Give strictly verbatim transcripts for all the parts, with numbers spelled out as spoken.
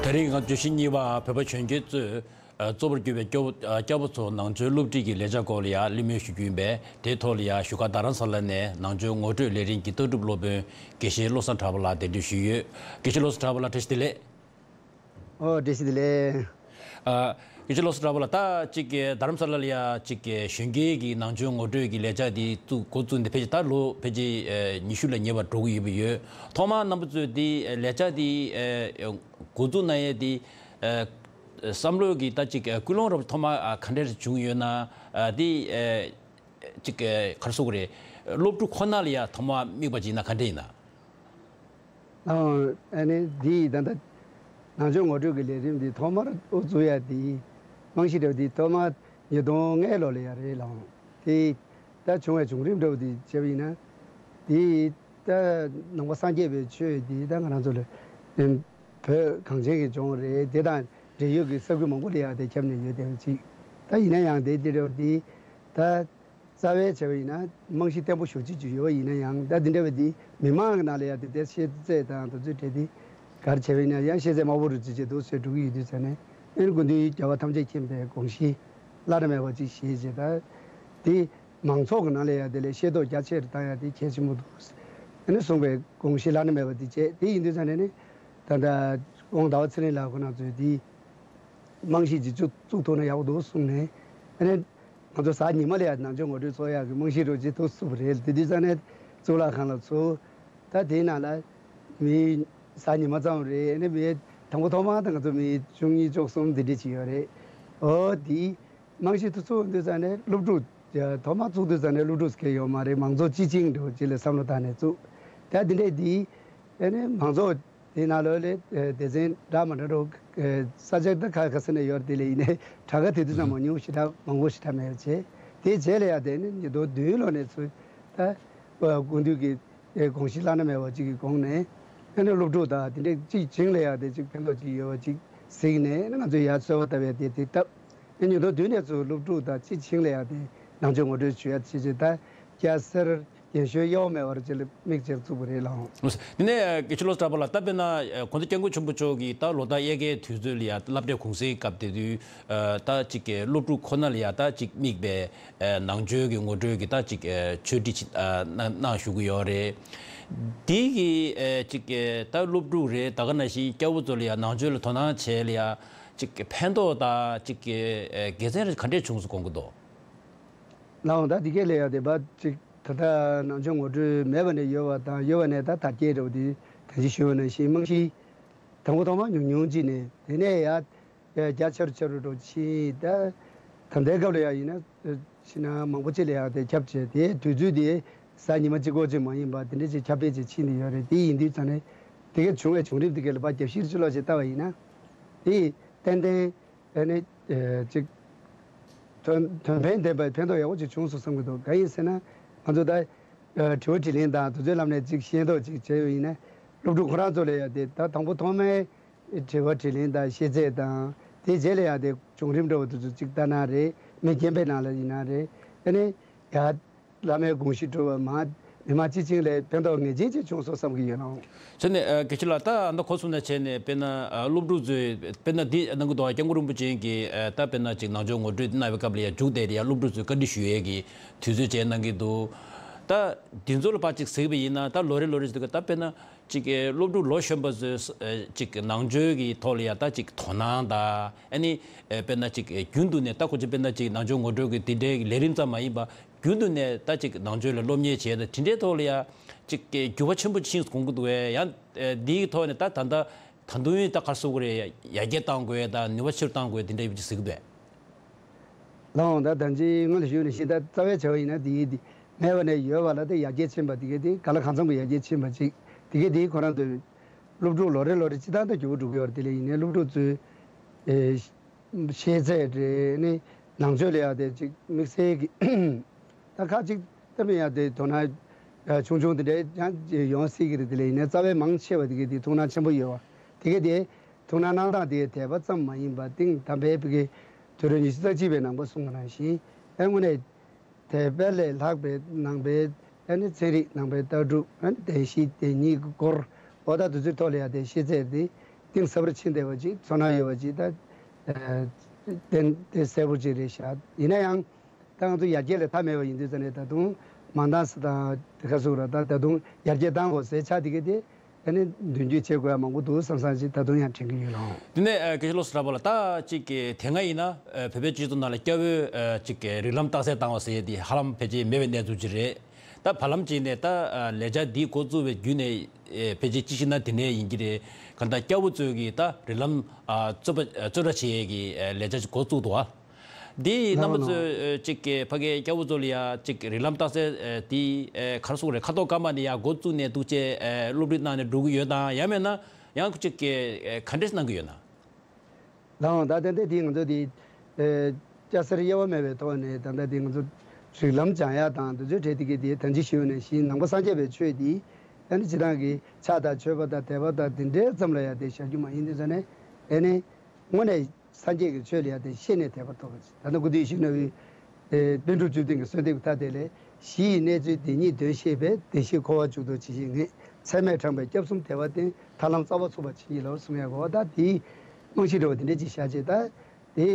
ད་རིང་ང་བཅུ་བཞི་གཉིས་པ་བོད་པ་གཞོན་སྐྱེས་ཚོས་ཨ་གཙོ་བོར་གྱུར་པའི་སྐྱོ་བོ་ཨ་སྐྱ་བོ་ཚོ་ནང་ཆོས་སློབ་ཁྲིད་ཀྱི་ལས་འཆར་སྐོར་ལ་ཡང་གླེང་མོལ་ཞུ་རྒྱུ་ཡིན་པས། དེའི་ཐོག་ལ་ཡང་བཞུགས་སྒར་རྡ་རམ་ས་ལ་ནས་ནང་ཆོས་ངོ་སྤྲོད་ལས་རིམ་གྱི་ལྟ་གྲུབ་སློབ་དཔོན་དགེ་བཤེས་བློ་བཟང་གྲགས་པ་ལགས་གདན་འདྲེན་ཞུས་ཡོད། དགེ་བཤེས་བློ་བཟང་གྲགས་པ་ལགས། བཀྲ་ཤིས་བདེ་ལེགས། ཨོ། བཀྲ་ཤིས་བདེ་ལེགས། ཨ། དགེ་བཤེས་བློ་བཟང་གྲགས་པ་ལགས། ད་ཅིག་གི་རྡ་རམ་ས་ལ་ལ་ཡ་ཅིག་གི་གཞོན་སྐྱེས་ཀྱི་ནང་ཆོས་ངོ་སྤྲོད་ཀྱི་ལས་འཆར་འདི་བཙུགས་འགོ་བཙུགས་ནས་ཕལ་ཆེར་ད་ལོ་ཕལ་ཆེར་ཨ་ཉི་ཤུ་ལ་ཉེ་བར་འགྲོ་གི་ཡོད་པ་ཡོད། ཐོག་མར་རྣམ་པ་ཚོས་འདི་ལས་འཆར་འདི་ཨ་འགོ་འཛུགས་གནང་ཡས་འདི་ཨ་བསམ་བློ་གི་ད་ཅིག་ཨ་ཀུན་སློང་རབ་ཐོག་མར་ཨ་ག་འདྲས་བྱུང་ཡོད་ན། ཨ་འདི་ཨ་ཅིག་ཨ་ག་རེ་ཟེར་དགོས་རེད། སློབ་ཕྲུག་ཁོ་ན་ལ་ཡ་ཐོག་མར་དམིགས་པ་ཅིག་ཡིན་ན་ག་འདྲས་ཡིན་ན། ཨང་། ཨ་ནི་འདི་ད་ལྟ་ནང་ཆོས་ངོ་སྤྲོད་ཀྱི་ལས་རིམ་འདི་ཐོག་མར་འགོ་བཙུགས་ཡ་འདི་རྨང་གཞི་འདྲ་བོ་འདི་ཐོག་མར་ཉིས་སྟོང་ལྔ་ལོ་ལ་ཡ་རེད་ལགས། དེ་ད་བྱུང་བའི་བྱུང་རིམ་འདྲ་བོ་འདི་བྱས་པ་ཡིན་ན། འདི་ད་ནང་པ་སངས་རྒྱས་པའི་ཆོས་འདི་ད་ང་རང་ཚོ་ལ་བོད་གངས་ཅན་གྱི་ལྗོངས་རེད། དེ་དང་འབྲེལ་ཡོད་ཀྱི་ས་ཁུལ་མང་པོ་ལ་ཡ་དེ་ཁྱབ་ནས་ཡོད་བསྡད་པ་ཅིག་ད་ཡིན་ན་ཡང་དེ་འདི་འདྲ་བོ་འདི་ད། རྩ་བའི་བྱས་པ་ཡིན་ན་རྨང་གཞི་བརྟན་པོ་ཞེ་པོ་ཅིག་ཡོད་པ་ཡིན་ན་ཡང་། ད་འདི་འདྲ་བ་འདི་མི་མང་གི་ནང་ལ་ཡང་དེ་འདྲའི་ཤེས་ཚད་དང་དེ་ཚོའི་གྲས་འདི་ག་རེ་བྱས་པ་ཡིན་ན་ཡང་ཤེས་ཚད་དམའ་པོ་རུ་ཅིག་ཅིག་འདུག་ཟེར་འགྲོ་གི་ཡོད་དུས་ཙང་ནས། ཨ་ནི་སྐུ་མདུན་རྒྱལ་བ་ཐམས་ཅད་མཁྱེན་པའི་དགོངས་གཞི་བླ་ན་མེད་པ་ཅིག་བཞེས་བྱས། ད་དེ་མང་ཚོགས་ཀྱི་ནང་ལ་ཡང་དེ་ལས་ཤེས་རྟོགས་རྒྱ་ཆེར་བཏང་ཡ་དེ་གལ་ཆེན་པོ་འདུག་ཨ་ནི་གསུངས་པའི་དགོངས་གཞི་བླ་ན་མེད་པ་དེ་བྱས། དེ་ཡིན་དུས་ཙང་ནས་ནི་ད་ལྟ་དབང་ཟླ་བ་ཚེ་རིང་ལགས་ཁོ་ན་ཚོས་དེ་རྨང་གཞི་ཅིག་བཙུགས་བཙུགས་ཐུབ་ན་ཡག་པོ་འདུག་གསུངས་ནས། ཨ་ནི་ང་ཚོ་གཟའ་ཉི་མ་ལ་ཡང་ནང་ཆོས་ངོ་སྤྲོད་ཚོགས་ཡག་གི་རྨང་གཞི་རུ་ཅིག་ཐུག་ཚུགས་པ་རེད། དེ་དུས་ཙང་ནས་གཙུག་ལག་ཁང་ལ་ཚུགས། ད་དེའི་ནང་ལ་མི་གཟའ་ཉི་མ་ཙམ་རེད། ཨ་ནི་མི་དང་པོ་ཐོག་མར་ད་ང་ཚོ་མི་བཅུ་གཉིས་བཅུ་གསུམ་དེ་འདྲ་ཅིག་ཡོད་རེད། ཨོ་དེ་རྨང་གཞི་དེ་ཚུགས་དུས་ཙང་ནས་སློབ་ཕྲུག་ཐོག་མར་བཙུགས་དུས་ཙང་ནས་སློབ་ཕྲུག་ཟེར་མཁན་ཡོད་མ་རེད། མང་ཚོགས་སྤྱི་བྱིངས་འདྲ་བོ་ཅིག་ལ་བསམ་བློ་བཏང་ནས་བཙུགས། ད་དེ་འདྲས་དེ་ཨ་ནི་མང་ཚོགས་དེའི་ནང་ལོགས་ལ་སྡེ་ཚན་འདྲ་མི་འདྲ་འདྲ་བོ་ས་ཆ་ད་ཁ་ཁ་སེ་ནས་ཡོད་རེད། དེ་ལ་ཡིན་ནའི་གྲངས་ཀ་དེ་དུས་ཙང་མང་ཉུང་ཞེ་དྲག་མང་པོ་ཞེ་དྲག་མེད་པ་བྱས། དེ་རྗེས་ལ་ཡང་དེ་ནི་ཉིས་སྟོང་བདུན་ལོ་ནས་ཚུར་ད་སྐུ་མདུན་གྱི་དགོངས་གཞི་བླ་ན་མེད་པ་ཅིག་གི་དགོངས་ནས། ཨ་ནི་སློབ་ཕྲུག་དང་དེ་འདྲས་གཅིག་བྱིངས་ལ་ཡང་དེ་ཅིག་ཕན་ཐོགས་ཅིག་ཡོད་པ་ཅིག་གཟིགས་ནས། ཨ་ནི་ང་ཚོས་ཡར་གསོལ་བ་བཏབ་ཡ་དེ་དེ་བཏབ། ཨ་ནི་ཉིས་སྟོང་བདུན་ནས་ཚུར་སློབ་ཕྲུག་དང་གཅིག་བྱིངས་ལ་ཡང་དེ་ནང་ཆོས་ངོ་སྤྲོད་ཞུ་ཡ་བྱེད་ཅིག་ད་སྐྱ་སེར་རྒན་གཞོན་གཡོ་བ་མེད་པར་ཅིག་ལ་དམིགས་བྱས་བཙུགས་པ་རེད་ལགས། དེ་ནས་དགེ་བཤེས་བློ་བཟང་གྲགས་པ་ལགས། ད་དཔེར་ན་༸གོང་ས་༸སྐྱབས་མགོན་ཆེན་པོ་མཆོག་གིས་ད་ལོ་ལྟར་དབྱར་ཁའི་དུས་ཚོད་ལ་ཡ་སློབ་གྲྭའི་གུང་སེང་སྐབས་དེ་དུས་ད་ཅིག་གི་སློབ་ཕྲུག་ཁོ་ན་ལ་ཡ་ད་ཅིག་དམིགས་པའི་ནང་ཆོས་ཀྱི་ངོ་སྤྲོད་ཀྱི་ད་ཅིག་ཆོས་ཁྲིད་ཅིག་གནང་གནང་བཞུགས་ཀྱི་ཡོད་རེད། དེ་གི་ཅིག་གི་ད་སློབ་ཕྲུག་རེད། ད་ག་ནང་བཞིན་སྐྱ་བོ་ཚོ་ལ་ཡ་ནང་ཆོས་ལ་དོ་སྣང་བྱས་ལ་ཡ་ཅིག་གི་ཕན་ཐོགས་དང་ཅིག་གི་དགེ་མཚན་རེ་ག་འདྲས་བྱུང་སོང་དགོངས་ཀྱི་འདུག་ལགས་འོང་། ད་འདི་གས་ལ་ཡ་དེ་བ་ཅིག་ད་ལྟ་ནང་ཆོས་ངོ་སྤྲོད་མེད་པ་ནས་ཡོད་པ་དང་། ཡོད་པ་ནས་ད་དར་རྒྱས་འགྲོ་བ་དེ་ད་ཅི་ཞུས་པ་ནང་བཞིན་རྨང་གཞི་དང་པོ་ཐོག་མ་ཉུང་ཉུང་ཅིག་ནས་དེ་ནས་ཡ་རྒྱ་ཆེ་རུ་ཆེ་རུ་འགྲོ་ཕྱིན། ད་ད་ལྟའི་སྐབས་ལ་ཡ་ཡིན་ན་ཕྱིན་ན་མང་པོ་ཅིག་ལ་ཡ་དེ་ཁྱབ་བྱས། དེ་དུས་ཚོད་དེ་གཟའ་ཉི་མ་གཅིག་པོ་ཅིག་མ་ཡིན་པ་དེ་འདྲ་ཅིག་ཁྱབ་སྤེལ་ཅིག་ཕྱིན་ནས་ཡོད་རེད། དེ་ཡིན་དུས་ཙང་ནས་དེ་གས་བྱུང་བའི་བྱུང་རིམ་དེ་གས་ལ་ཕར་རྒྱབ་བཤིག་ཅིག་ལོག་ཅིག་བལྟ་བ་ཡིན་ན། དེ་ཏན་ཏན་ཨ་ནི་ཅིག་དོན་དོན་ཕན་ལྡན་པའི་ཕན་ཐོགས་ཡག་པོ་ཅིག་བྱུང་སོང་བསམ་གྱི་འདུག་གང་ཡིན་ཟེར་ན། ང་ཚོ་ད་དྲི་བ་དྲིས་ལན་དང་དེ་ཚོའི་ལམ་ནས་ཅིག་ཤེས་རྟོགས་ཅིག་བྱས་ཡོད་ཡིན་ན། སློབ་ཕྲུག་ཁོ་རང་ཚོ་ལ་ཡ་དེ་ད་དང་པོ་ཐོག་མའི་དྲི་བ་དྲིས་ལན་དང་ཤེས་ཚད་དང་། དེ་རྗེས་ལ་ཡ་དེ་བྱུང་རིམ་འདྲ་བོ་དེ་ཚོ་ཅིག་ལྟ་ན་རེད། མི་རྒན་པའི་ནང་ལ་ཡིན་ན་རེད། ཨ་ནི་ཡ་བླ་མའི་དགོངས་གཞི་སྒྲུབ་པ་མ་མི་མང་སྤྱི་བྱིངས་ལ་ཕན་ཐོགས་ངེས་ཅན་ཅིག་བྱུང་སོང་བསམ་གྱི་ཡོད་ལགས། བྱས་ནས་ཨ་དགེ་བཤེས་ལགས། ད་ཨ་ད་གོ་སོང་ན་བྱས་ནས་དཔེར་ན་ཨ་སློབ་ཕྲུག་ཚོས་དཔེར་ན་འདི་གནང་གི་འདུག་སྐྱབས་མགོན་རིན་པོ་ཆེ་གིས་ཨ་ད་དཔེར་ན་ཅིག་ནང་ཆོས་ངོ་སྤྲོད་གནང་བའི་སྐབས་ལ་ཡ་མཇུག་དེ་ལ་ཡ་སློབ་ཕྲུག་ཚོས་བཀའ་འདྲི་ཞུ་ཡས་ཀྱི་དུས་ཚོད་བཅད་གནང་གི་འདུག་ད་འདི་ཚོ་ལ་ཕར་ཅིག་གཟིགས་པ་ཡིན་ན། ད་ལོ་རེ་ལོ་རེ་ཟེར་གི་ད་དཔེར་ན་ཅིག་གི་སློབ་ཕྲུག་ལོ་གཞོན་པ་ཚོས་ཨ་ཅིག་གི་ནང་ཆོས་ཀྱི་ཐོག་ལ་ཡ་ད་ཅིག་དོ་སྣང་དང་། ཨ་ནི་ཨ་དཔེར་ན་ཅིག་རྒྱུན་དུ་ནས་ད་ཁོ་ཚོ་དཔེར་ན་ཅིག་ནང་ཆོས་ངོ་སྤྲོད་ཀྱི་དེ་འདྲའི་ལས་རིམ་ཙམ་མ་ཡིན་པ། རྒྱུན་དུ་ནས་ད་ཅིག་ནང་ཆོས་ལ་སློབ་གཉེར་བྱས་ད་དེ་འདྲའི་ཐོག་ལ་ཡ་ཅིག་གི་འགྱུར་བ་ཆེན་པོ་ཕྱིན་སོང་གི་འདུག་གས། ཡང་ཨ་འདིའི་ཐོག་ནས་ད་ད་ལྟ་ད་དུང་ད་ག་རེ་ཟེར་དགོས་རེད། ཡར་རྒྱས་གཏང་དགོས་དང་ནུས་པ་ཆེ་རུ་གཏང་དགོས་དེ་འདྲ་ཡོད་ཅིག་ཟེར་གི་འདུག་གས། ལགས་འོང་། ད་ད་ཅི་སྔོན་ལ་ཞུས་ནང་བཞིན་ད་རྩ་བའི་བྱ་བ་ཡིན་ན་དེ་ཡིན། དེ་མེད་པ་ནས་ཡོད་པ་ལ་ད་ཡར་རྒྱས་ཕྱིན་པ་དེ་གས་དེ་ག་ལ་གང་འཚམ་གྱི་ཡར་རྒྱས་ཕྱིན་པ་ཅིག་དེ་གས་དེ་ཁོ་རང་ཚོའི་སློབ་ཕྲུག་ལོ་རེ་ལོ་རེ་སྤྱི་བཏང་ད་འགྱུར་བ་འགྲོ་གི་ཡོད་རེད། དེ་ལས་ཡིན་ནའི་སློབ་ཕྲུག་ཚོའི་ཨེ། ཤེས་ཚད་རེད། ནི་ནང་ཆོས་ལ་ཡང་དེ་ཅིག་དམིགས་བསལ་གྱི་ད་ཁ་ཅིག་ད་མི་ཡང་དེ་དོ་སྣང་ཆུང་ཆུང་དེ་འདྲའི་ཡང་ཡོང་སྲིད་ཀྱི་རེད། དེ་ལས་ཡིན་ནའི་རྩ་བའི་མང་ཆེ་བ་དེ་གའི་དེ་ཐུགས་སྣང་ཆེན་པོ་ཡོད་པ། དེ་གའི་དེ་ཐུགས་སྣང་གནང་སྟངས་དེ་དད་པ་ཙམ་མ་ཡིན་པ། གཏིང་དམ་པའི་བོད་ཀྱི་དུས་རབས་ཉི་ཤུ་རྩ་གཅིག་པའི་ནང་པ་གསུངས་པ་ནང་བཞིན་ཨེ་དངོས་གནས་དད་པ་ལས་ལྷག་པའི་ནང་པའི་ཨ་ནི་ཚན་རིག་ནང་པའི་ལྟ་གྲུབ། ཨ་ནི་བདེན་བཞི་བདེན་གཉིས་ཀྱི་སྐོར་འོ་ད་དེ་ཚོའི་ཐོག་ལ་ཡང་དེ་ཤེས་ཚད་དེ་ གཏིང་ཟབ་རུ་ཕྱིན་བསྡད་པ་ཅིག་ཚོར་སྣང་ཡོད་པ་ཅིག་ད་ཏན་ཏན་གསལ་པོ་ཅིག་རེད་ཤག་ཡིན་ན་ཡང་ད་ང་ཚོ་ཡར་རྒྱས་ལ་མཐའ་མེད་པ་ཡིན་དུས་ཙང་ནས་ད་དུང་མ་འདང་ས་དང་དེ་ག་སོགས་ར་ད་ད་དུང་ཡར་རྒྱས་བཏང་དགོས་ཟེར་ཆགས་དེ་ག་དེ་ཨ་ནི་མདུན་སྐྱོད་བྱེད་དགོས་ཡ་མང་པོ་འདུག་བསམ་བསམ་ཅིག་ད་དུང་ཡང་དྲན་གྱི་ཡོད་ལགས། དེ་ནས་ཨ་སྐད་ཆ་ལོགས་སུ་རག་པ་ལ་ད་ཅིག་གི་དེ་སྔ་ཡིན་ན་ཨ་བོད་པའི་སྤྱི་ཚོགས་ནང་ལ་སྐྱ་བོས་ཨ་ཅིག་གི་རིགས་ལམ་རྟགས་གསལ་བཏང་བ་ཟེར་ཡས་དེ་ཧ་ལམ་ཕལ་ཆེར་མེད་པའི་གནས་ཚུལ་ཅིག་རེད། ད་བར་ལམ་ཅིག་ནས་ད་ཨ་ལས་འཆར་འདི་འགོ་བཙུགས་པའི་བརྒྱུད་ནས་ཨེ་ཕལ་ཆེར་ཅི་ཞིག་ན་དེ་ནས་ཡིན་གྱི་རེད། གང་ལྟར་སྐྱ་བོ་ཚོས་ཀྱི་ད་རིགས་ལམ་ཨ་རྩོད་པ་ཨ་རྩོད་གྲ་བྱེད་ཡས་ཀྱི་ཨ་ལས་འཆར་ཅིག་འགོ་བཙུགས་འདུག་ཨ། འདི་རྣམ་པ་ལགས་ཚོས་ལགས། ཨ་ཅིག་གི་ཕ་གའི་སྐྱ་བོ་ཚོ་ལ་ཡ་ཅིག་རིགས་ལམ་རྟགས་གསལ་ཨ་དེ་ཨ་ག་རེ་ཟེར་དགོས་རེད། ཁ་ཐོག་སྐར་མ་ནས་ཡ་འགོ་བཙུགས་ནས་འདུག་བྱས་ཨ་སློབ་ཁྲིད་གནང་ནས་འགྲོ་གི་ཡོད་དམ། ཡང་མིན་ན་ཡང་ཅིག་གི་ཨ་ག་འདྲས་གནང་གི་ཡོད་ན། ལགས་འོང་། ད་ལྟ་འདི་ང་ཚོ་འདི་ཨེ་སྐྱ་སེར་དབྱེ་བ་མེད་པའི་ཐོག་ནས་ད་ལྟ་འདི་ང་ཚོ་རིགས་ལམ་སྦྱང་ཡག་དང་འདི་ཚོའི་གྲས་དེ་གའི་དེ་ད་ཅི་ཞུས་ནས་གཞི་ནང་པ་སངས་རྒྱས་པའི་ཆོས་འདི་ཨ་ནི་སྤྱིར་བཏང་གི་ཕྱག་དང་མཆོད་པ་དང་དད་པ་དང་འདི་འདྲའི་ཙམ་ལ་ཡང་དེ་བཞག་རྒྱུ་མ་ཡིན་དུས་ཙང་ནས་ཨ་ནི་དངོས་གནས་སངས་རྒྱས་ཀྱི་ཆོས་ལ་ཡང་དེ་ཤེས་ནས་དད་པ་ཐོབ་པ་ཅིག་ད་ལྟ་སྐུ་མདུན་ཞུས་ནོ་བའི་ཨེ་པཎ་གྲུབ་བཅུ་བདུན་གྱི་གསོལ་འདེབས་ཀྱི་མཐའ་དེ་ལས་གཞི་ཡི་གནས་ཚུལ་དེ་ཉིད་དོན་ཤེས་པས། བདེན་བཞིར་འཁོར་བ་འཇུག་ལྡོག་ཇི་ཞིག་ངེས། ཚད་མས་དྲངས་པའི་སྐྱབས་གསུམ་དད་པ་བསྟེན། ཐར་ལམ་རྩ་བ་ཚུགས་པར་བྱིན་གྱིས་རློབས་གསུང་ཡག་གོ། ད་དེའི་རྨང་གཞི་འདྲ་བ་དེ་འདྲ་ཅིག་བཞག་ཅེས་ད་དེའི་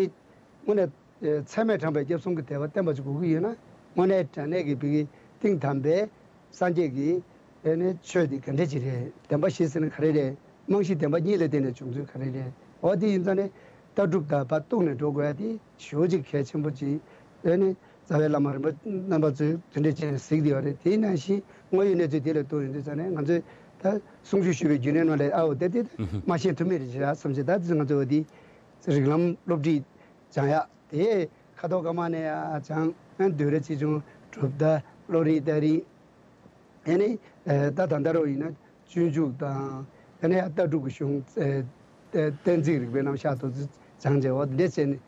དངོས་གནས་ཚད་མས་དྲངས་པའི་སྐྱབས་གསུམ་གྱི་དད་པ་བསྟེན་པ་ཅིག་དགོས་ཀྱི་ཡོད་ན་དངོས་གནས་དྲང་གནས་ཀྱི་བོད་ཀྱི་གཏིང་དམ་པའི་སངས་རྒྱས་ཀྱི་ཨེ་ནས་ཆོས་དེ་ག་འདྲ་ཅིག་རེད། བདེན་པ་བཞི་ཟེར་ན་ག་རེ་རེད། རྨང་གཞི་བདེན་པ་གཉིས་ལ་བརྟེན་ནས་བྱུང་ཚུལ་ག་རེ་རེད། འོ་དེ་ཡིན་ཙང་ནས་ལྟ་གྲུབ་དང་ཕར་གཏུགས་ནས་འགྲོ་དགོས་ཡ་དེ་ཞེ་པོ་ཅིག་གལ་ཆེན་པོ་ཅིག་ཨེ་ནས་རྩ་བའི་བླ་མ་རིམ་པ་རྣམ་པ་ཚོས་དེ་འདྲ་བྱས་ནས་གཟིགས་བསྡད་ཡོད་རེད། དེ་ནང་བཞིན་དངོས་ཡོད་གནས་ཚུལ་དེ་ལ་ལྟོས་ཡོང་དུས་ཙང་ནས་ང་ཚོས་ད་གསུང་ཆོས་ཞུས་པའི་རྒྱུན་ལས་ནང་ལས་ཨའོ་དེ་དེ་མ་ཤེས་ཐུབ་མེད་རེད་བྱས་བསམ་བྱས། ད་དེ་ང་ཚོས་འོ་དེ་རིགས་ལམ་སློབ་ཁྲིད་སྦྱང་ཡག་དེ་ཁ་ཐོག་སྐར་མ་ནས་ཡང་སྦྱང་། ཨ་འདུལ་རེས་ཆེ་ཆུང་གྲུབ་མཐའ་བློ་རིག་རྟགས་རིགས། ཨ་ནི་ཨ་ད་ད་ལྟ་རུ་ཡིན་ན་སྤྱོད་འཇུག་དང་ཨ་ནི་ཡང་ལྟ་གྲུབ་ཀྱི་གཞུང་ཨ་ཨ་གཏན་ཚིགས་རིག་པའི་རྣམ་གཞག་ཏོག་ཙམ་སྦྱང་བྱས་འོ་འདི་འདྲས་བྱས་ནས་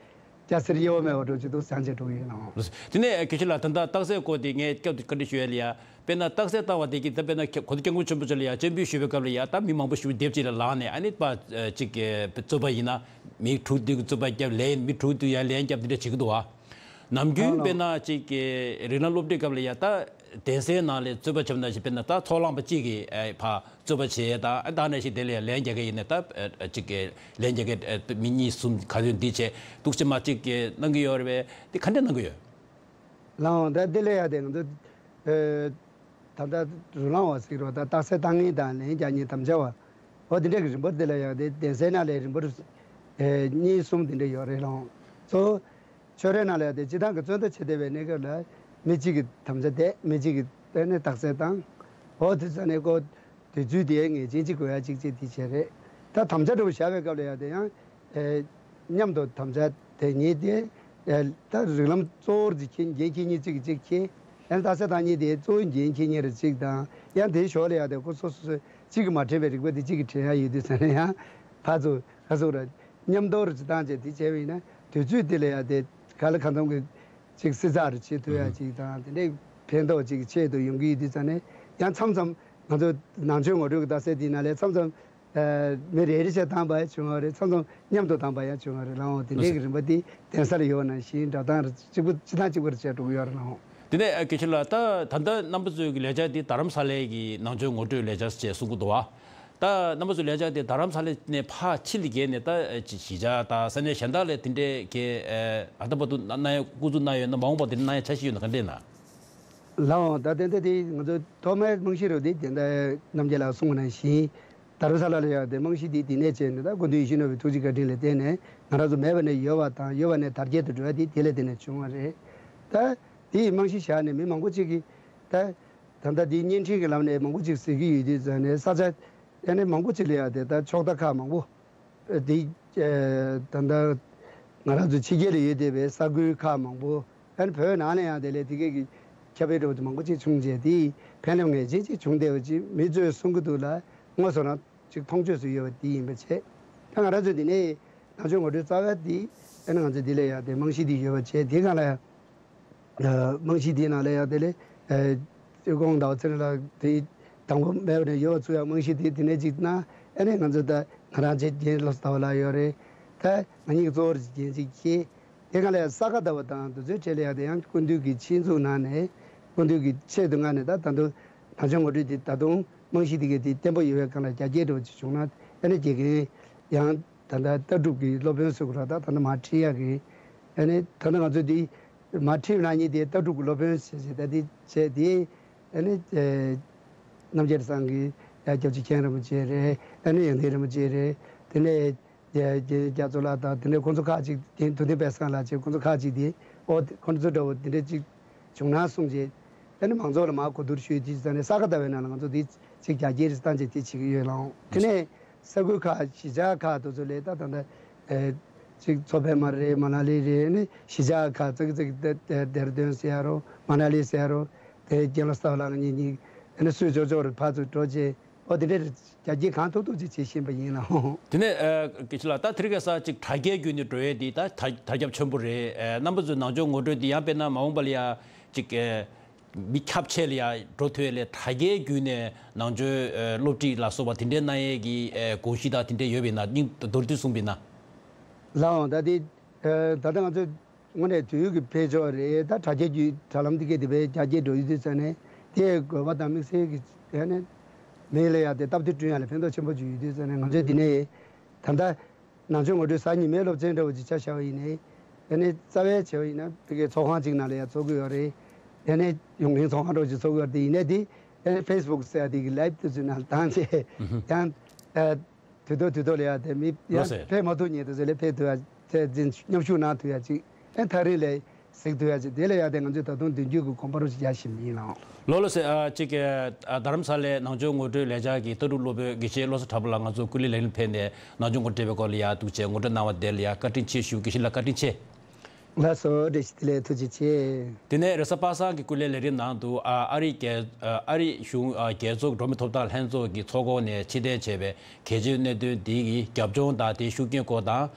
སྐྱ་སེར་དབྱེ་བ་མེད་པ་འགྲོ་ཆེད་དུ་སྦྱང་བྱས་འགྲོ་གི་ཡིན་ནོ། དེ་ནས་ཨ་དགེ་བཤེས་ལགས་ད་ལྟ་རྟགས་གསལ་སྐོར་དེ་ངས་སྐབས་དེ་བཀའ་འདྲི་ཞུ་ཡ་ལ་ཡ། དཔེར་ན་རྟགས་གསལ་བཏང་བ་དེ་གིས་ད་དཔེར་ན་གོ་ཐོས་སྐྱབས་མགོན་ཆེན་པོ་མཆོག་ལ་ཡ་སྤྱན་འབུལ་ཞུ་བའི་སྐབས་ལ་ཡ་ད་མི་མང་པོ་ཞིག་སྡེབ་གཅིག་ལ་ལངས་ནས་ཨ་ནི་པ་ཨ་གཅིག་གི་རྩོད་པ་ཡིན་ན་མི་དྲུག་དུས་ཀྱི་རྩོད་པ་བརྒྱབ། ལན་མི་དྲུག་དུས་ཡ་ལན་བརྒྱབ་དེ་འདྲ་བྱེད་ཀྱི་འདུག་བ། ནམ་རྒྱུན་ཨ་དཔེར་ན་གཅིག་གི་རིགས་ལམ་སློབ་ཁྲིད་སྐབས་ལ་ཡ་ད་གདན་སའི་ནང་ལ་རྩོད་པ་བྱས་པ་ནང་བཞིན་དཔེར་ན་ད་ཚོགས་ལངས་པ་གཅིག་གིས་ཨ་ཕར་རྩོད་པ་བྱས་ད་ཨ་ད་ནང་བཞིན་དེ་ལ་ཡ་ལན་རྒྱག་གི་ཡིན་ན་ད་ཨ་གཅིག་གི་ལན་རྒྱག་གི་ཨ་མི་གཉིས་གསུམ་ག་ཚོད་འདི་བྱས་འདུག་སེ་མར་གཅིག་གི་གནང་གི་ཡོད་རེད་པས། དེ་ག་འདྲ་གནང་གི་ཡོད། ལགས་འོང་། ད་དེ་ལས་ཡ་དེ་ང་ཚོ་ཨ་ད་ལྟ་རོ་ལངས་པ་ཟེར་རོ་ད་རྟགས་གསལ་བཏང་མཁན་དང་ལན་རྒྱག་མཁན་དམ་བཅའ་བ་འོ་དེ་འདྲ་གི་རིམ་པ་དེ་ལ་ཡང་དེ་གདན་སའི་ནང་ལ་རིམ་པ་རུ་ཨེ་གཉིས་གསུམ་དེ་འདྲ་ཡོད་རེད། ལགས་འོང་། གཙོ་བོ་ཆོས་རའི་ནང་ལ་ཡང་དེ་སྤྱི་བཏང་གི་བཙོན་ཐག་བཅད་བསྡད་པའི་གནས་སྐབས་ལ་མི་གཅིག་གིས་དམ་བཅའ་བསྡད། མི་གཅིག་གིས་དེ་ནས་རྟགས་གསལ་བཏང་། འོ་དེ་ཚོ་ནས་ཀོ་དུས་ཚོད་དེའི་ངེས་ཅན་གཅིག་དགོས་ཡ་གཅིག་བྱས་དེ་བྱས་རེད། ད་དམ་བཅའ་འདྲ་བོ་བཞག་པའི་སྐབས་ལ་ཡང་དེ་ཡང་ཨེ་མཉམ་དུ་དམ་བཅའ་དེ་ཉིད་དེ་ཨེ་ད་རིགས་ལམ་གཙོ་བོར་གཅིག་འཁྱེར་འགན་འཁྱེར་མཁན་གཅིག་གིས་གཅིག་འཁྱེར། ཡང་རྟགས་གསལ་བཏང་མཁན་དེ་གཙོ་བོའི་འགན་འཁྱེར་མཁན་རེ་གཅིག་དང་། ཡང་དེའི་ཞོར་ལ་ཡང་དེ་ཁོ་སོ་སོ་སོས་གཅིག་གིས་མ་དྲན་པའི་རིག་པ་དེ་གཅིག་གིས་དྲན་ཡ་ཡོད་དུས་ཙང་ནས་ཡང་ཕར་ཚུར་ཁ་སོགས་ར་མཉམ་དུ་རུ་བཏང་བྱས་དེ་བྱས་པ་ཡིན་ན་དུས་ཚོད་དེ་ལ་ཡང་དེ་ག་ལ་གང་འཚམ་གྱི་ཅིག་བསྲི་ཚགས་རུ་བྱེད་ཐུབ་ཡ་ཅིག་དང་དེ་འདྲའི་ཕན་ཐོགས་ཅིག་ཆེད་དུ་ཡོང་གི་ཡོད་དུས་ཙང་ནས་ཡང་མཚམས་མཚམས་ང་ཚོ་ནང་ཆོས་ངོ་སྤྲོད་ཀྱི་རྟགས་གསལ་དེའི་ནང་ལས་མཚམས་མཚམས་ཨ་མི་རེ་རེ་བྱས་བཏང་པ་ཡང་བྱུང་བ་རེད། མཚམས་མཚམས་མཉམ་དུ་བཏང་པ་ཡང་བྱུང་བ་རེད། ལགས་འོང་། དེ་འདྲའི་གི་རིམ་པ་དེ་གདན་ས་ལ་ཡོད་ནང་བཞིན་འགྲོ་སྟངས་རེ་གཅིག་པུ་གཅིག་དང་གཅིག་པུ་རེ་བྱས་འགྲོ་གི་ཡོད་རེད། ལགས་འོང་། དེ་ནས་ཨ་དགེ་བཤེས་ལགས་ད་ད་ལྟ་རྣམ་པ་ཚོའི་གི་ལས་འཆར་དེ་རྡ་རམ་ས་ལའི་གི་ནང་ཆོས་ངོ་སྤྲོད་ལས་འཆར་ཅེས་གསུང་གི་འདུག་བ། ད་རྣམ་པ་ཚོའི་ལས་འཆར་དེ་རྡ་རམ་ས་ལ་ནས་ཕར་ཕྱི་ལ་བརྒལ་ནས་ད་ཅིག་གཞིས་ཆགས་དང་ས་གནས་གཞན་དག་ལ་དེ་འདྲའི་གི་ཨ་ད་བར་དུ་གནང་ཡ་སྐུ་གཟུགས་གནང་ཡོད་ན་མ་འོངས་པ་དེ་གནང་ཡ་འཆར་གཞི་ཡོད་ན་ག་འདྲས་ན། ལགས་འོང་། ད་དེ་འདྲ་དེ་ང་ཚོ་ཐོག་མའི་རྨང་གཞི་རུ་དེ་དེ་འདྲ་རྣམ་རྒྱལ་ལགས་གསུངས་པ་ནང་བཞིན། རྡ་རམ་ས་ལ་ལ་ཡང་དེ་རྨང་གཞི་དེ་དེ་ནས་བྱས་ནས་ད་སྐུ་མདུན་ཡིད་བཞིན་ནོར་བུའི་ཐུགས་རྗེ་བཀའ་དྲིན་ལ་བརྟེན་ནས་ང་རང་ཚོ་མེད་པ་ནས་ཡོད་པ་དང་ཡོད་པ་ནས་དར་རྒྱས་དུ་འགྲོ་བ་དེ་དེ་ལ་བརྟེན་ནས་བྱུང་བ་རེད། ད་དེ་ཡི་རྨང་གཞི་བཞག་ནས་མི་མང་པོ་ཅིག་གིས་ད་ད་ལྟ་དེའི་བརྙན་འཕྲིན་གྱི་ལམ་ནས་མང་པོ་ཅིག་གཟིགས་ཀྱི་ཡོད་དུས་ཙང་ནས་ས་ཆ་ཡང་ནས་མང་པོ་ཅིག་ལ་ཡང་དེ་ད་ཕྱོགས་མཐའ་ཁག་མང་པོ་དེ་ད་ལྟ་ང་རང་ཚོ་ཕྱི་རྒྱལ་ལ་ཡོད་བསྡད་པའི་ས་ཁུལ་ཁག་མང་པོ། ཨ་ནི་བོད་ནང་ལ་ཡང་དེ་ལས་དེ་གའི་གི་ཁྱབ་སྤེལ་འགྲོ་བ་དེ་མང་པོ་ཅིག་བྱུང་རྗེས་དེ་ཕན་ལམ་ངེས་ཅན་ཅིག་བྱུང་བསྡད་པ་ཅིག་མི་ཚོས་གསུང་གི་འདུག་ལ། དངོས་སུ་རང་ཅིག་མཐོང་ཆོས་སུ་ཡོད་པ་དེ་ཡིན་པ་བྱས། ད་ང་རང་ཚོ་འདི་ནས་ནང་ཆོས་ངོ་སྤྲོད་རྩ་བ་དེ་ཨ་ནི་ང་ཚོ་འདི་ལ་ཡང་དེ་རྨང་གཞི་དེ་ཡོད་པ་བྱས། དེ་སྒང་ལ་ཡང་རྨང་གཞི་དེའི་ནང་ལ་ཡང་དེ་ལས་ཨ་སྐུ་ངོ་ཟླ་བ་ཚེ་རིང་ལགས་དེ་དང་པོ་མེད་པ་ནས་ཡོད་པ་ཚུགས་ཡང་རྨང་གཞི་དེ་དེ་ནས་ཅིག་གནང་། ཨ་ནི་ང་ཚོ་ད་ང་རང་ཆེད་རྒན་བློ་བཟང་ཟླ་བ་ལགས་ཡོད་རེད། ད་ང་གཉིས་ཀྱི་གཙོ་བོར་ཅིག་རྒན་ཅིག་བྱས། དེ་སྒང་ལ་ཡང་ས་ག་ཟླ་བ་དང་དེ་ཚོའི་གྲས་ལ་ཡང་དེ་ཡང་སྐུ་མདུན་གྱི་ཆེད་འཛུགས་གནང་ནས་སྐུ་མདུན་གྱི་ཆེད་དུ་མངགས་ནས་ད་ད་དུང་ནང་ཆོས་ངོ་སྤྲོད་དེ་ད་དུང་རྨང་གཞི་དེ་གའི་དེ་བརྟན་པོ་ཡོད་པའི་སྒང་ལ་རྒྱ་སྐྱེད་འགྲོ་བ་ཅིག་བྱུང་ན་ཨ་ནི་དགེ་རྒན་ ཡང་ད་ལྟ་ལྟ་གྲུབ་ཀྱི་སློབ་དཔོན་ཟེར་དགོས་རེད། ད་ད་ལྟ་མར་ཁྲིད་ཡག་གི། ཨ་ནི་ད་ལྟ་ང་ཚོ་འདི་མར་ཁྲིད་གནང་མཁན་དེ་ལྟ་གྲུབ་ཀྱི་སློབ་དཔོན་ཟེར་བྱས། ད་འདི་བྱས་དེ། ཨ་ནི་རྣམ་རྒྱལ་ཚང་གི་ཡ་སྐྱབས་རྗེ་མཁན་རིན་པོ་ཆེ་རེད། ཨ་ནི་ཡོན་ཏན་རིན་པོ་ཆེ་རེད། དེ་ནས་རྒྱ་རྒྱ་རྒྱ་མཚོ་ལགས་དང་། དེ་ནས་ཁོང་ཚོ་ཁག་ཅིག་དེ་ཐུབ་བསྟན་དཔལ་བཟང་ལགས་བཅས། ཁོང་ཚོ་ཁག་ཅིག་དེ། ཨོ་དེ་ཁོང་ཚོ་འདྲ་བོ་དེ་འདྲ་ཅིག་བྱུང་ན་གསུངས་རྗེས། ཨ་ནི་མང་ཚོགས་ལ་མར་གོ་བསྡུར་ཞུས་དུས་ཙམ་ནས། ས་ག་ཟླ་བའི་ནང་ལ་ང་ཚོ་འདི་ཅིག་རྒྱ་སྐྱེད་རེ་བཏང་བྱས་དེ་བྱེད་ཀྱི་ཡོད་ལགས། དེ་ནས་ས་ཁུལ་ཁག་གཞིས་ཆགས་ཁག་དེ་ཚོ་ལ་ད་ད་ལྟ་ཨེ་ཅིག་མཚོ་པདྨ་རེད། མ་ན་ལི་རེད། ཨ་ནི་གཞིས་ཆགས་ཁག་ཙག་ཙིག་ཏེ་ཏེ་ལྡེ་ར་ལྡུན་ཟེར་ཡ་རོ། མ་ན་ལི་ཟེར་ཡ་རོ། དེ་རྒན་ལགས་སྟག་ལགས་གཉིས་གཉིས་ཨ་ནི་སུས་ཅོག་ཅོག་རེ་ཕར་ཚུར་འགྲོ་བྱས། ཨོ་དེ་འདྲ་རྒྱ་སྐྱེད་གང་ཐུབ་ཐུབ་ཅིག་བྱེད་བཞིན་པ་ཡིན་ལགས། དེ་ནས་ཨ་དགེ་བཤེས་ལགས། ད་དེ་རིང་ཁ་སང་ཅིག་དྲ་རྒྱའི་བརྒྱུད་ནས་འགྲོ་ཡས་འདི་ད་ད་དར་ཁྱབ་ཆེན་པོ་རེད། ཨ་རྣམ་པ་ཚོས་ནང་ཆོས་ངོ་སྤྲོད་འདི་ཡང་དཔེར་ན་མ་འོངས་པ་ལ་ཡ་ཅིག་ཨ་མི་ཁྱབ་ཆེ་ལ་ཡ་འགྲོ་ཐུབ་ཡས་ལ་དྲ་རྒྱའི་བརྒྱུད་ནས་ནང་ཆོས་ཨ་སློབ་ཁྲིད་ལ་སོགས་པ་དེ་འདྲའི་གནང་ཡས་ཀྱི་ཨ་དགོངས་གཞི་དང་དེ་འདྲའི་ཡོད་པས་ན། སྙིང་མདོར་བསྡུས་གསུངས་པས་ན། ལགས་འོང་། ད་དེ་ཨ་ད་ལྟ་ང་ཚོས་དངོས་གནས་དུས་ཀྱི་འཕེལ་ཕྱོགས་རེད། ད་དྲ་རྒྱ་བརྒྱུད་དྲ་ལམ་འདི་གས་དེ་བས་རྒྱ་སྐྱེད་འགྲོ་ཡོད་དུས་ཙང་ནས། དེའི་དགོས་པ་དང་དམིགས་བསལ་གྱི་ཡ་ནས་མི་ལ་ཡ་དེ་སྟབས་བདེ་བསྐྲུན་ཡ་ལ་ཕན་ཐོགས་ཆེན་པོ་ཅིག་ཡོད་དུས་ཙང་ནས། ང་ཚོས་འདི་ནས་ད་ལྟ་ནང་ཆོས་ངོ་སྤྲོད་གཟའ་ཉི་མའི་སློབ་ཚན་འདྲ་བོ་ཅིག་ཆ་བཞག་པ་ཡིན་ནའི། ཡ་ནས་རྩ་བའི་བྱས་པ་ཡིན་ན་དེ་གའི་ཚོགས་ཁང་ཅིག་ནང་ལ་ཡ་ཚོགས་ཀྱི་ཡོད་རེད། ཡ་ནས་ཡོང་མཁན་ཚོགས་ཁང་འདྲ་བོ་ཅིག་ཚོགས་ཀྱི་ཡོད་རེད། དེ་ཡིན་ནའི་དེ་ཡ་ནས་ཕེ་སི་བུག་ཟེར་ཡ་དེ་གི་ལའེབ་དེ་ཚོའི་ནང་བཏང་བྱས། ཡང་ཨ། དུས་ཐོག་དུས་ཐོག་ལ་ཡ་དེ་མི་ཡ་ལགས་སེ། ཕེབས་མ་ཐུབ་མཁན་དེ་ཚོ་ལ་ཕེབས་ཐུབ་ཡ། དེ་འཛིན་མཉམ་ཞུགས་གནང་ཐུབ་ཡ་ཅིག་ཨེ་ཐག་རིང་ལ་གཟིགས་ཐུབ་ཡ་ཅིག་དེ་ལ་ཡ་དེ་ང་ཚོས་ད་དུང་མདུན་སྐྱོད་ཀྱི་གོམ་པ་རོ་ཞིག་རྒྱག་བཞིན་ཡིན་ལགས། ལགས་ལགས་སེ། ཨ་ཅིག་ཨ་རྡ་རམ་ས་ལའི་ནང་ཆོས་ངོ་སྤྲོད་ལས་འཆར་གྱི་ལྟ་གྲུབ་སློབ་དཔོན་དགེ་བཤེས་བློ་བཟང་གྲགས་པ་ལགས་ང་ཚོ་སྐུ་ལས་ལས་རིམ་ཕེབས་ནས་ནང་ཆོས་ངོ་སྤྲོད་པའི་སྐོར་ལ་ཡ་འདུག་བྱས་ངོ་སྤྲོད་གནང་བ་དེ་ལ་ཡ་བཀའ་དྲིན་ཆེ་ཞུ། དགེ་བཤེས་ལགས་བཀའ་དྲིན་ཆེ། ལགས་སོ། བཀྲ་ཤིས་བདེ་ལེགས། ཐུགས་རྗེ་ཆེ། དེ་ནས་རེས་གཟའ་པ་སངས་ཀྱི་སྐུ་ལས་ལས་རིམ་ནང་དུ་ཨ་ཨ་རིའི་རྒྱལ་ཨ་ཨ་རིའི་གཞུང་ཨ་རྒྱལ་ཚོགས་འགྲོ་མི་ཐོབ་ཐང་ལྷན་ཚོགས་ཀྱི་ཚོགས་ཁང་ནས་ཕྱིར་འཐེན་བྱས་པའི་གལ་ཆེའི་གནད་དོན་འདི་གི་རྒྱབ་ལྗོངས་དང་དེའི་ཤུགས་རྐྱེན་སྐོར་དང་